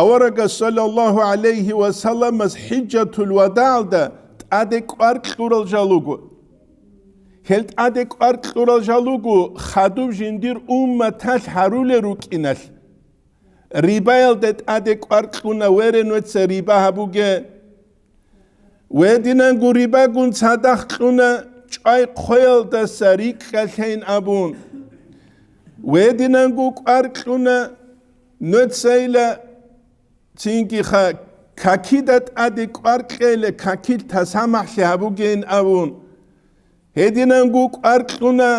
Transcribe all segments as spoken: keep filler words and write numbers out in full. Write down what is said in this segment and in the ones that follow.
Аварагас саллаллагьу гӀалайгьи ва салламас хӀижатул вадагӀалда тӀаде кӀвар кьурал жал руго. Гьел тӀаде кӀвар кьурал жал руго хадуб жиндир умматалъ гьарулел рукӀиналъ. Рибаялда тӀаде кӀвар кьуна, верен веца риба гьабуге. Вединанго рибагун цадахъ кьуна чӀвай хъвеялдаса рикӀкӀалъейин абун. Вединанго кӀвар кьуна нуцайила, цинги ха какида тӀаде кӀвар кьейила, какил тасамахӀлъи гьабугейин абун. Гьединанго кӀвар кьуна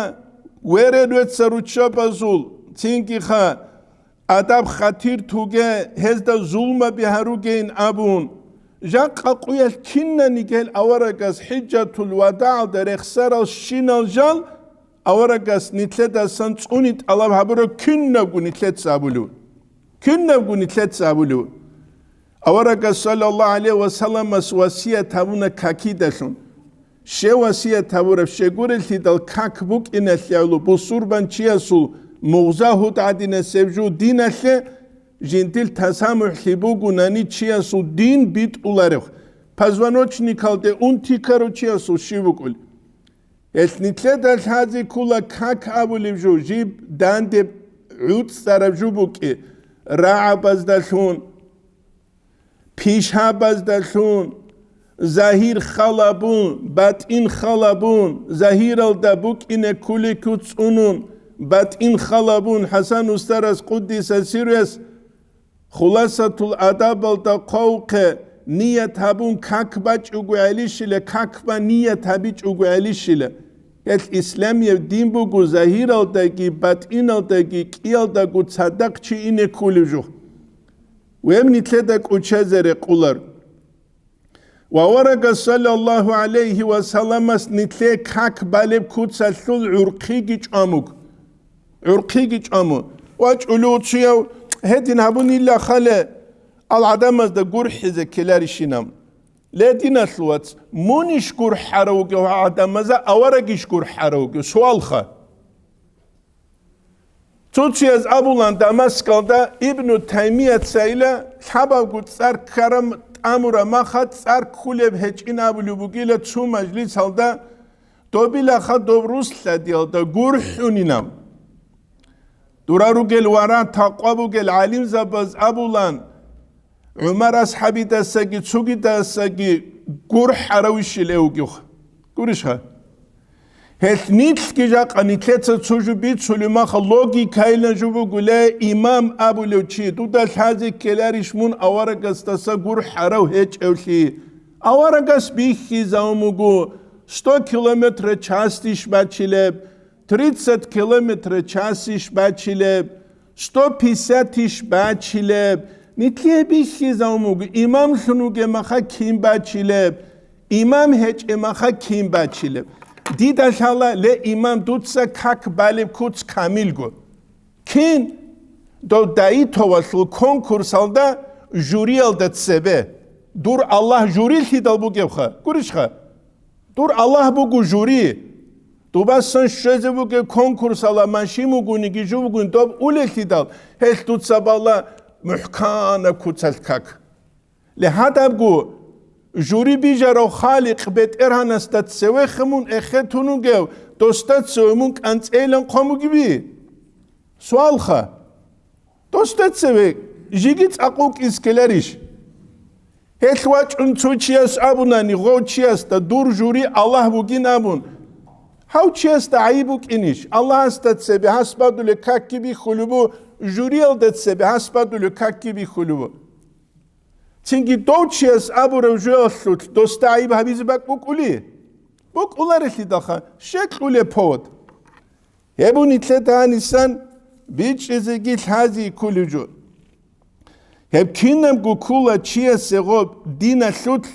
верен веца руччабазул, цинги ха адаб-хатир туге, гьезда зулмаби гьаругейин абун. Жакъа къуялъ кинаниги гьел аварагас хӀижатул вадагӀалда рехсарал щинал жал аварагас нилъедасан цӀуни тӀалаб гьабураб кинабго нилъеца абулев. Кинабго нилъеца абулев. Аварагас саллаллагьу гӀалайгьи ва салламас васият гьабуна какидалъун. Щев васият гьабураб щегурелъидал как букӀиналъе гӀоло бусурбан чиясул мугъза гьуд гӀадинасеб жо диналъе жиндил тасамухӀлъи бугунани чиясул дин битӀуларев. Позвоночникалде ун тикарав чиясул щиб букӀул? Гьелъ нилъеда лъазе ккола как абулеб жо, жиб данде гӀуцӀараб жо букӀи, рагӀабаздалъун, пишгьабаздалъун, загьир халабун, батӀин халабун, загьиралда букӀине кколеку цӀунун, батӀин халабун ХӀасан устарас къуддиса сируяс Хуласатул адабалда хъвавухъе, ният гьабун как бачӀого гӀелищила, как ба ният гьабичӀого гӀелищила. Гьелъ исламияб дин буго загьиралдаги, батӀиналдаги, кӀиялдаго цадахъ чи ине кколев жо. Гьеб нилъеда кӀочазе рекъолар. Ва аварагас саллаллагьу гӀалайгьи ва салламас нилъее как балеб куцалъул гӀурхъиги чӀвамуг. ГӀурхъиги чӀваму. Ва чӀулуцияв гьедин гьабунилла хале, ал гӀадамазда гурхӀизе ккеларищинаб. Ле, диналъул вац, мунищ гурхӀарав вугев гьа гӀадамазда, аварагищ гурхӀарав вугев? Суалха. Цо чияз абулан Дамаскалда Ибну Таймияцайила лъабабго цӀар ккараб тӀамураб маха цӀар ккулеб гьечӀин абулеб бугила цо мажлисалда, добилаха доб рус лъадиялда гурхӀунинаб. Дура ругел вара такъва бугел гӀалимзабаз абулан, ГӀумар асхӀабидасаги цогидасаги гурхӀаравищил эвгиха. Гурищха? Гьелъ нилъги жакъа нилъеца цо жо бицулев маха логикайилан жо бугулей, имам абулев чи, дуда лъазе ккеларищ мун аварагасдаса гурхӀарав гьечӀевлъи? Аварагас бихьизавун буго, сто километра часдищ бачилеб, тридцать километра часдищ бачилеб, сто пятьдесятищ бачилеб, нилъее бихьизавун буго, имамлъун вугеб маха кин бачилеб, имам гьечӀеб маха кин бачилеб. Дида лъала, ле, имам, дуца как балеб куц камилго. Кин? Дов Даитовалъул конкурсалда жюриялда цебе. Дур Аллагь жюрилъидал бугебха, гурищха? Дур Аллагь буго жюри. Дубасан щвезе бугеб конкурсала машин бугониги жо бугони доб улелъидал, гьелъ дуца бала мухӀканаб куцалъ как. Ле гьадабго, жюри бижарав Халикъ БетӀергьанасда цевехъе мун эхетун вугев, досда цеве мун кӀанцӀейилан хъван бугеби? Суалха. Досда цеве жиги цӀакъ вукӀиз ккеларищ? Гьелъ вачӀун цо чияс абунани, гъов чиясда дур жюри Аллагь вугин абун, гьав чиясда гӀайиб букӀинищ? Аллагьасда цебе гьас бадулеб какги бихьулеб бу, жюриялда цебе гьас бадулеб какги бихьулеб бу. Цинги дов чияс абураб жоялъулъ досда гӀайиб гьабизе бакӀ букӀули? БукӀуларелъидалха, щекьулеб повод. Гьеб нилъеда гьанисан бичӀчӀизеги лъази кколев жо. Гьеб кинабго ккола чиясе гъоб диналъулъ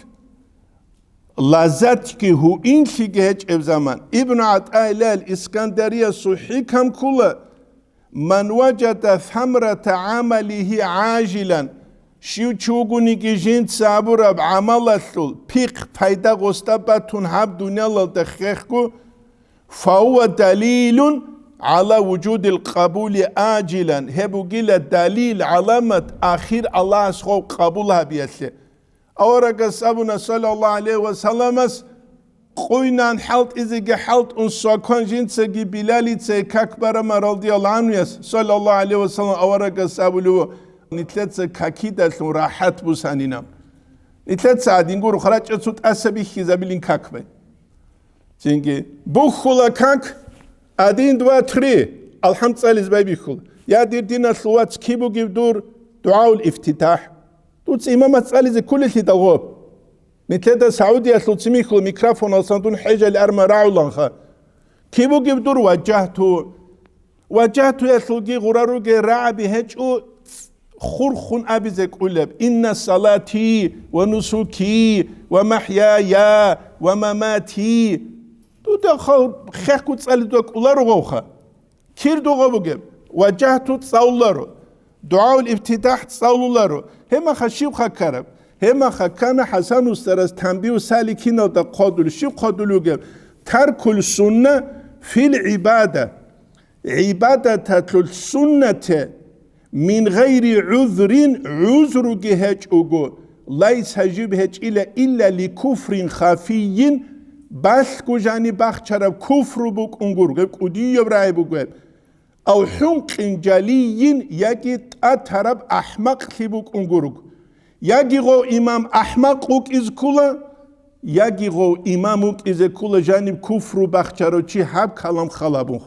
лаззатги гьуинлъиги гьечӀеб заман. Ибну ГӀатӀаилал Искандариясул хӀикам ккола: «Ман важада самрата гӀамалигьи гӀажилан», щив чи вугониги жинца гьабураб гӀамалалъул пихъ пайда гъосда батун гьаб дуниялалда хехго, «фагьува далилун гӀала вужудил къабули ажилан, гьеб бугила далил, гӀаламат, ахир Аллагьас гъов къабул гьабиялъе. Аварагас абуна, саллаллагьу гӀалайгьи ва салламас, къуйнан хӀалтӀизеги хӀалтӀун свакан жинцаги Билалица как барама радияллагьу гӀангьуяс, саллаллагьу гӀалайгьи ва саллам, аварагас абулев, нилъеца какидалъун рахӀат бусанина. Нилъеца гьадин гуро, харачӀа цо тӀаса бихьизабилин как бай. Цинги, бухьула как, один, два, три, алхӀам цӀализ байбихьула. Я, дир диналъул вац, киб бугеб дур дугӀаул ифтитахӀ? Дуца имамас цӀализе кколелъидал гъоб. Нилъеда Саудиялъул цимихьул микрофоналсан дун хӀежал арма рагӀуланха. Киб бугеб дур ваджагьту? Ваджагьтуялъулги гъура ругел рагӀаби гьечӀо, хурхун абизе кӀулеб: «Инна салати ва нусуки ва махьяя ва мамати». Дуда хал хехго цӀалидуа кӀуларо гъовха. Кир дугъа бугеб? Ваджагьту цӀалуларо. ДугӀаул ибтидахӀ цӀалуларо. Гьемаха щибха ккараб? Гьемаха ккана ХӀасан устарас Танбигьу саликиналда хъодул. Щиб хъодул вугеб? Таркул сунна фил гӀибада. ГӀибадаталъул суннате мин гъайри гӀузрин, гӀузруги гьечӀого, лайса жиб гьечӀила илла ли куфрин хафийин, балъго жаниб бахчараб куфру букӀун гуро, гьеб кӀудияб рагӀи буго гьеб. Ав хӀункъин жалийин, яги тӀатараб ахӀмакълъи букӀун гурого. Яги гъов имам ахӀмакъ вукӀизе ккола, яги гъов имам вукӀизе ккола жаниб куфру бахчарав чи гьаб калам халабун.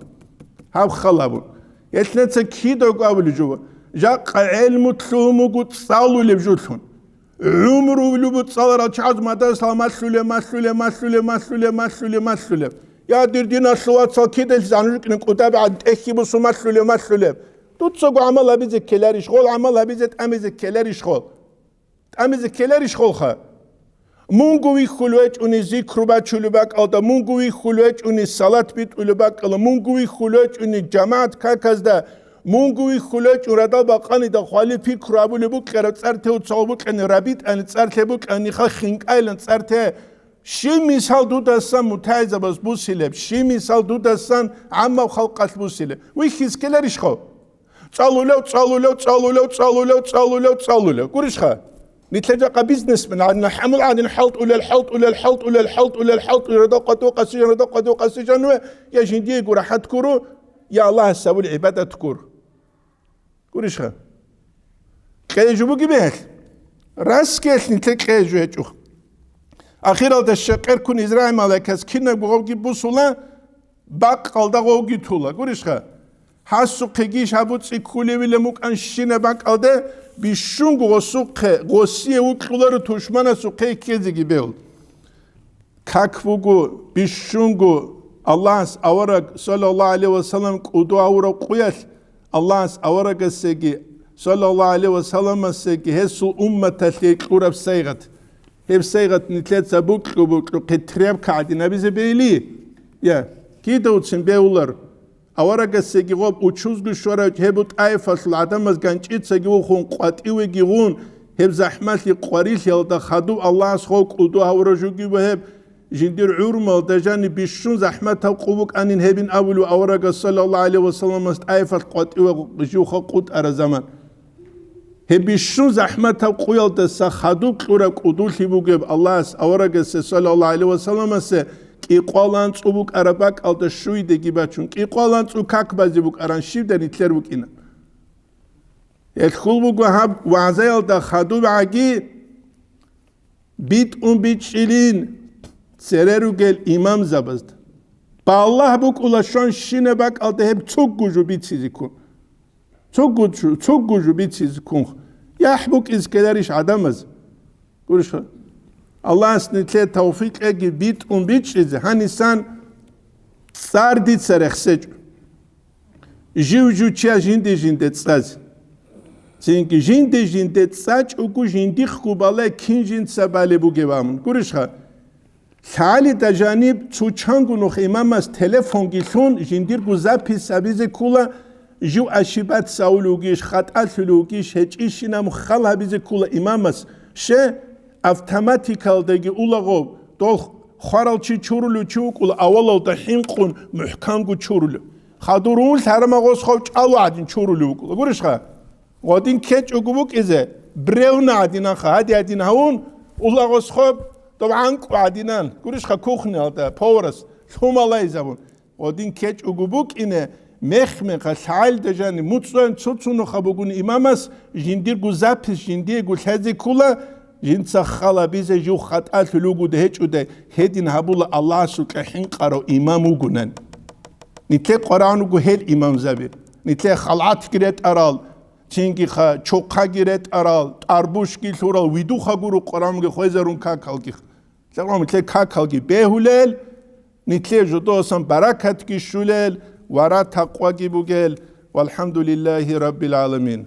Гьаб халабун. Гьелъ неца кидаго абулеб жо буго. Жакъа гӀелму лъугьун буго цӀалулеб жолъун. ГӀумру лъугьун буго цӀаларал чагӀаз мадрасалда малъулеб, малъулеб, малъулеб, малъулеб, малъулеб, малъулеб. Я, дир диналъул вацал, кидалъ занужукӀин кӀудабигӀан тӀехьги бусу малъулеб, малъулеб. Дуцаго гӀамал гьабизе ккеларищ гъол, гӀамал гьабизе тӀамизе ккеларищ гъол? ТӀамизе ккеларищ гъолха? Мунго вихьулев гьечӀони зикру бачулеб бакӀалда, мунго вихьулев гьечӀони салат битӀулеб бакӀалда, мунго вихьулев гьечӀони жамагӀат каказда, мунго вихьулев гьечӀун радал бакъанида хвалил пикру абулеб букӀараб цӀар те уцал букӀани, рабитӀани цӀар лъе букӀани, ха хинкӀайлан цӀар те. Щиб мисал дудасан мутагӀилзабаз бусилеб, щиб мисал дудасан гӀаммаб халкъалъ бусилеб? Вихьиз ккеларищ гъов? ЦӀалулев, цӀалулев, цӀалулев, цӀалулев, цӀалулев, цӀалулев. Гурищха? Нилъер жакъа бизнесмен гӀадин, хӀамул гӀадин хӀалтӀулел, хӀалтӀулел, хӀалтӀулел, хӀалтӀулел, хӀалтӀулел, радал къватӀив къасижан, радал къватӀив къасижан ве, я жиндиего рахӀат гуро, я Аллагьас гьабул гӀибадат гуро. Гурищха? Кьезе жо бугеб гьелъ? Расги гьелъ нилъер кьезе жо гьечӀо. Ахиралда щекъерккун Израил малаикас кинабго гъовги бусула, бакъалда гъовги тула. Гурищха? Гьасухъегищ гьабу цӀиккулевилан букӀанщина бакӀалде, бищунго гъосухъе, гъосие вукьуларо тушманасухъе ккезеги бегьул. Как буго, бищунго Аллагьас авараг, саллаллагьу гӀалайгьи ва саллам, кӀуду гьавураб къуялъ, Аллагьас аварагасеги, саллаллагьу гӀалайгьи ва салламасеги, гьесул умматалъе кьураб сайгъат. Гьеб сайгъат нилъеца букьу-букьухъе тряпка гӀадин гьабизе бейли? Я, кидавцин бегьулар. Аварагасеги гъоб учузго щварав гьеб тӀайфалъул гӀадамаз ганчӀицаги вухун, къватӀивеги гъун, гьеб захӀмалъи къварилъиялда хадуб Аллагьас гъов кӀуду гьавурав жуги ва гьеб жиндир гӀурмалда жаниб бищун захӀматаб къу букӀанин гьебин абулев аварагас, саллаллагьу гӀалайгьи ва салламас, тӀайфалъ къватӀиве живха къутӀара заман. Гьеб бищун захӀматаб къуялдаса хадуб кьураб кӀудулъи бугеб Аллагьас аварагасе, саллаллагьу гӀалайгьи ва салламасе, кӀикъвал анцӀу букӀараб бакӀалда щуйдеги бачун, кӀикъвал анцӀу как базе букӀаран щибдай нилъер букӀина. Гьелъул буго гьаб вагӀзаялда хадуб гӀаги, битӀун бичӀчӀилин цере ругел имамзабазда. Балагь букӀула щванщинаб бакӀалда гьеб цугу жо бицизе ккун. Цугу жо, цугу жо бицизе ккун. ЯхӀ букӀизе ккеларищ гӀадамаз? Гурищха? Аллагьас нилъее тавфикъ кьеги битӀун бичӀчӀизе, гьанисан цӀар дица рехсечӀо. Жив-жив чияс жинде-жинде цӀазе. Цинги жинде-жинде цӀачӀого жиндихъго балай кин жинца балеб бугеб абун. Гурищха? ЛъагӀалида жаниб цо чанго нух имамас телефонги лъун жиндирго запись гьабизе ккола, жив ошибаться авулев вугищ, хатӀалъулев вугищ, гьечӀищинаб хал гьабизе ккола имамас. Ще, автоматикалдаги улагъов, дол хварал чи чурулев чи вукӀула, авалалда хӀинкъун мухӀканго чурулев. Хадурун лъарамагъос хоб чӀалу гӀадин чурулев вукӀула. Гурищха? Гъодин кечӀого букӀизе, бревна гӀадинанха, гьади гьадин гьавун, улагъос хоб, дов гӀанкӀу гӀадинан. Гурищха кухниялда, поварас, лъумалайзабун. Гъодин кечӀого букӀине, мех-меха лъагӀалда жани муцӀуян цо-цо нуха бугун имамас жиндирго запись жиндиего лъезе ккула, жинца хал гьабизе жив хатӀалъулев вугода гьечӀода, гьедин гьабула Аллагьасукьа хӀинкъарав имам вугунан. Нитлъе къварагӀун руго гьел имамзаби. Нитлъе халгӀатги ретӀарал, цинги ха-, чохъаги ретӀарал, тӀарбушги лъурал, видуха гуро къварагӀунги хвезарун какалги. Лъагъун нитлъе какалги бегьулел, нитлъе жодосан баракатги щулел ва ра-такъваги бугел. ВалхӀамдулиллагьи раббил гӀаламин.